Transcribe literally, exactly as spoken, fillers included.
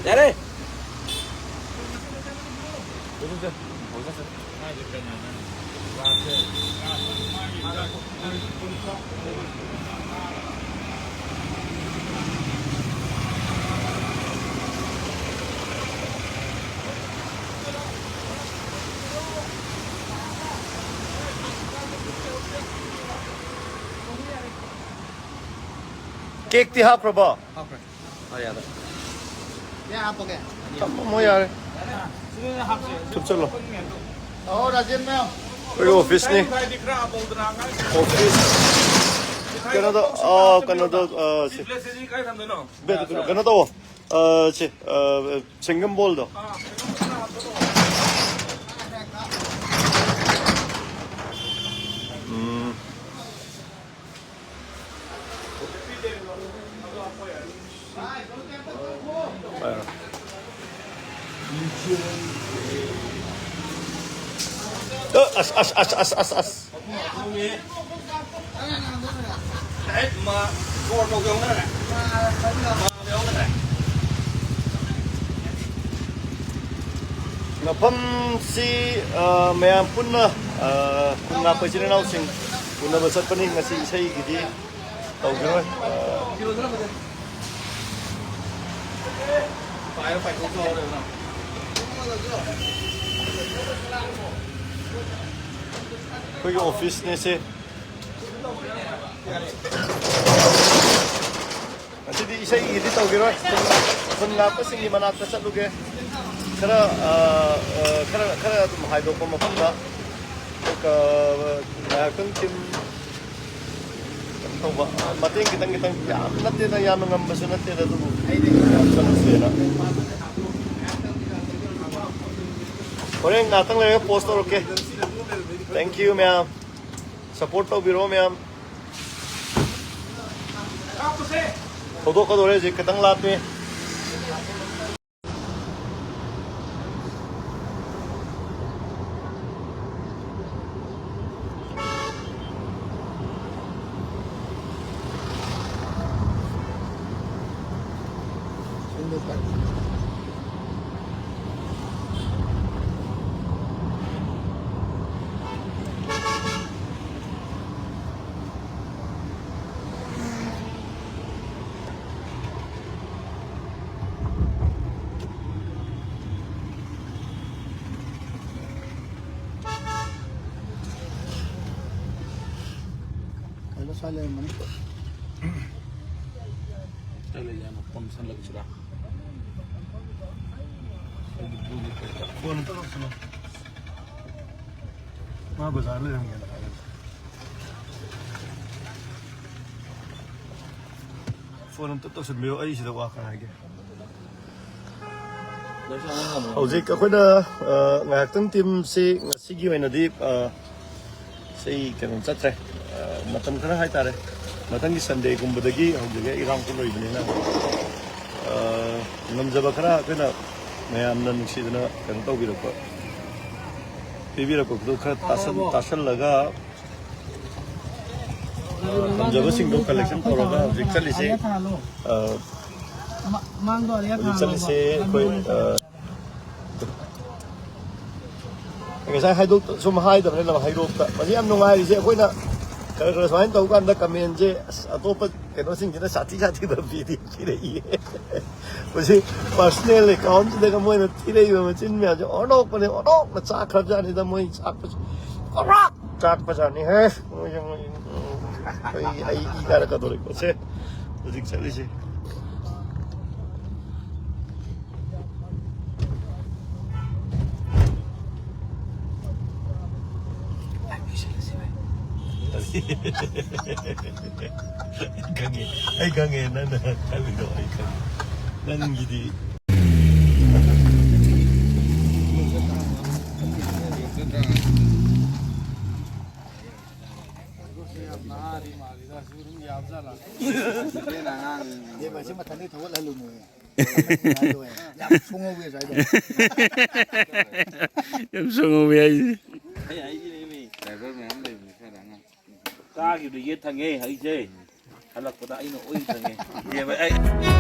ꯌꯥꯔꯦ꯫ ꯀꯦꯛꯇꯤ ꯍꯥꯞꯈ꯭ꯔꯕꯣ? ꯍꯥꯞꯈ꯭ꯔꯦ꯫ ꯍꯣꯏ, ꯌꯥꯗ꯭ꯔꯦ꯫ ꯀꯌꯥ ꯍꯥꯞꯄꯒꯦ? ꯊꯝꯃꯝꯃꯣ ꯌꯥꯔꯦ꯫ ꯊꯨꯞꯆꯜꯂꯣ꯫ ꯑꯣ, ꯔꯥꯖꯦꯟ ꯃꯌꯥꯝ꯫ ꯑꯩꯈꯣꯏꯒꯤ ꯑꯣꯐꯤꯁꯅꯤ꯫ ꯑꯣꯐꯤꯁ꯫ ꯀꯩꯅꯣꯗꯣ, ꯑꯥ, ꯀꯩꯅꯣꯗꯣ, ꯑꯥ, ꯁꯤ꯫ ꯕꯦꯠ ꯀꯩꯅꯣ, ꯀꯩꯅꯣ ꯇꯧꯋꯣ꯫ ꯑꯥ, ꯁꯤ, ꯑꯥ, ꯁꯤꯡꯒꯝ ꯕꯣꯜꯗꯣ꯫ ꯎꯝ꯫ ꯑ, ꯑꯁ, ꯑꯁ, ꯑꯁ꯫ ꯃꯐꯝꯁꯤ, ꯑ, ꯃꯌꯥꯝ ꯄꯨꯟꯅ, ꯑ, ꯈꯨꯟ ꯉꯥꯛꯄ ꯏꯆꯤꯟ ꯏꯅꯥꯎꯁꯤꯡ ꯎꯅꯕ ꯆꯠꯄꯅꯤ꯫ ꯉꯁꯤ ꯏꯁꯩꯒꯤꯗꯤ ꯇꯧꯈꯤꯔꯣꯏ꯫ ꯑ, ꯑꯩꯈꯣꯏꯒꯤ ꯑꯣꯐꯤꯁꯅꯦ ꯁꯦ꯫ ꯉꯁꯤꯗꯤ ꯏꯁꯩꯒꯤꯗꯤ ꯇꯧꯈꯤꯔꯣꯏ꯫ ꯈꯨꯟ ꯉꯥꯛꯄꯁꯤꯡꯒꯤ ꯃꯅꯥꯛꯇ ꯆꯠꯂꯨꯒꯦ꯫ ꯈꯔ, ꯑ, ꯑ, ꯈꯔ, ꯈꯔ ꯑꯗꯨꯝ ꯍꯥꯏꯗꯣꯛꯄ ꯃꯐꯝꯗ꯫ ꯑꯗꯨꯒ ꯉꯥꯏꯍꯥꯛꯇꯪ ꯇꯤꯝ ꯀꯩꯅꯣ ꯇꯧꯕ, ꯃꯇꯦꯡ ꯈꯤꯇꯪ ꯈꯤꯇꯪ, ꯌꯥꯝ ꯅꯠꯇꯦꯗ, ꯌꯥꯝꯅ ꯉꯝꯕꯁꯨ ꯅꯠꯇꯦꯗ, ꯑꯗꯨꯕꯨ ꯌꯥꯝ ꯆꯠꯂꯁꯦꯅ꯫ ꯍꯣꯔꯦꯟ ꯉꯥꯛꯇꯪ ꯂꯩꯔꯒ ꯄꯣꯁ ꯇꯧꯔꯛꯀꯦ꯫ Thank you ꯃꯌꯥꯝ, ꯁꯞꯄꯣꯔꯠ ꯇꯧꯕꯤꯔꯣ ꯃꯌꯥꯝ꯫ ꯊꯧꯗꯣꯛꯀꯗꯧꯔꯦ ꯍꯧꯖꯤꯛ, ꯈꯤꯇꯪ ꯂꯥꯞꯄꯦ꯫ ꯁ꯭ꯋꯥꯏ ꯂꯩꯔꯝꯃꯅꯤ꯫ ꯁ꯭ꯋꯥꯏ ꯂꯩ ꯌꯥꯝꯅ ꯄꯝꯁꯜꯂꯛꯁꯤꯔꯥ? ꯑꯩꯒꯤ blue ꯀꯩꯀꯥ꯫ ꯐꯣꯟ ꯑꯝꯇ ꯂꯧꯁꯤꯜꯂꯣ꯫ ꯃꯥ ꯕꯖꯥꯔ ꯂꯩꯔꯝꯒꯦꯅ ꯍꯥꯏꯔꯝꯃꯦ꯫ ꯐꯣꯟ ꯑꯝꯇ ꯇꯧꯁꯤꯟꯕꯤꯌꯣ, ꯑꯩ ꯁꯤꯗ ꯋꯥ ꯈꯔ ꯍꯥꯏꯒꯦ꯫ ꯍꯧꯖꯤꯛ ꯑꯩꯈꯣꯏꯅ, ꯑ, ꯉꯥꯏꯍꯥꯛꯇꯪ ꯇꯤꯝꯁꯤ ꯉꯁꯤꯒꯤ ꯑꯣꯏꯅꯗꯤ, ꯑ, ꯁꯤ ꯀꯩꯅꯣ ꯆꯠꯇ꯭ꯔꯦ꯫ ꯑ, ꯃꯇꯝ ꯈꯔ ꯍꯥꯏꯇꯥꯔꯦ, ꯃꯊꯪꯒꯤ ꯁꯟꯗꯦꯒꯨꯝꯕꯗꯒꯤ ꯍꯧꯖꯤꯛ ꯏꯔꯥꯡꯁꯨ ꯂꯩꯕꯅꯤꯅ, ꯑ, ꯉꯝꯖꯕ ꯈꯔ ꯑꯩꯈꯣꯏꯅ ꯃꯌꯥꯝꯅ ꯅꯨꯡꯁꯤꯗꯅ ꯀꯩꯅꯣ ꯇꯧꯕꯤꯔꯛꯄ, ꯄꯤꯕꯤꯔꯛꯄꯗꯨ ꯈꯔ ꯇꯥꯁꯟ-, ꯇꯥꯁꯜꯂꯒ, ꯑ, ꯉꯝꯖꯕꯁꯤꯡꯗꯣ collection ꯇꯧꯔꯒ ꯍꯧꯖꯤꯛ ꯆꯠꯂꯤꯁꯦ꯫ ꯑ, ꯍꯧꯖꯤꯛ ꯆꯠꯂꯤꯁꯦ ꯑꯩꯈꯣꯏ, ꯑ, ꯉꯁꯥꯏ ꯍꯥꯏꯗꯣꯛ-, ꯁꯨꯝ ꯍꯥꯏꯗꯕꯅꯤꯅ ꯍꯩꯔꯣꯛꯇ꯫ ꯃꯁꯤ ꯌꯥꯝ ꯅꯨꯡꯉꯥꯏꯔꯤꯁꯦ ꯑꯩꯈꯣꯏꯅ ꯈꯔ ꯈꯔ ꯁꯨꯃꯥꯏꯅ ꯇꯧꯕ ꯀꯥꯟꯗ commentꯁꯦ, ꯑꯁ, ꯑꯇꯣꯞꯄ ꯀꯩꯅꯣꯁꯤꯡꯁꯤꯅ ꯁꯥꯊꯤ ꯁꯥꯊꯤꯕ ꯄꯤꯗꯤ ꯄꯤꯔꯛꯏꯌꯦ꯫ ꯃꯁꯤ personal accountꯁꯤꯗꯒ ꯃꯣꯏꯅ ꯊꯤꯔꯛꯏꯕ ꯃꯆꯤꯟ ꯃꯌꯥꯝꯁꯦ ꯑꯣꯟꯊꯣꯛꯄꯅꯦ, ꯑꯣꯟꯊꯣꯛꯅ ꯆꯥꯛꯈ꯭ꯔꯕꯖꯥꯠꯅꯤꯗ ꯃꯣꯏ ꯆꯥꯛꯄꯁꯦ꯫ ꯑꯣꯟꯊꯣꯛ ꯆꯥꯛꯄꯖꯥꯠꯅꯤꯍꯦ꯫ ꯃꯣꯏꯁꯦ, ꯃꯣꯏ, ꯎꯝ, ꯑꯩ, ꯑꯩ ꯏ ꯀꯥꯔꯛꯀꯗꯧꯔꯦꯀꯣ꯫ ꯁꯦ, ꯍꯧꯖꯤꯛ ꯆꯠꯂꯤꯁꯦ꯫ ꯈꯪꯉꯦ, ꯑꯩ ꯈꯪꯉꯦ, ꯅꯪꯅ ꯈꯜꯂꯤꯗꯣ ꯑꯩ ꯈꯪꯉꯦ꯫ ꯅꯪꯒꯤꯗꯤ꯫ ꯏꯕꯦꯝꯃ, ꯁꯤ ꯃꯊꯟꯗꯩ ꯊꯧꯒꯠꯍꯜꯂꯨꯅꯨ꯫ ꯌꯥꯝ ꯁꯣꯡꯍꯧꯋꯦ ꯁ꯭ꯋꯥꯏꯗ꯫ ꯌꯥꯝ ꯁꯣꯡꯍꯧꯋꯦ ꯍꯥꯏꯁꯦ꯫ ꯗ꯭ꯔꯥꯏꯚꯔ ꯃꯌꯥꯝ ꯂꯩꯕꯅꯤ ꯁ꯭ꯋꯥꯏꯗ ꯑꯉꯥꯡ꯫ ꯀꯥꯈꯤꯕꯗꯣ ꯌꯦꯠ ꯊꯪꯉꯦ ꯍꯩꯁꯦ꯫ ꯍꯜꯂꯛꯄꯗ ꯑꯩꯅ ꯑꯣꯏ ꯊꯪꯉꯦ꯫ ꯏꯕꯦꯝꯃ, ꯑꯩ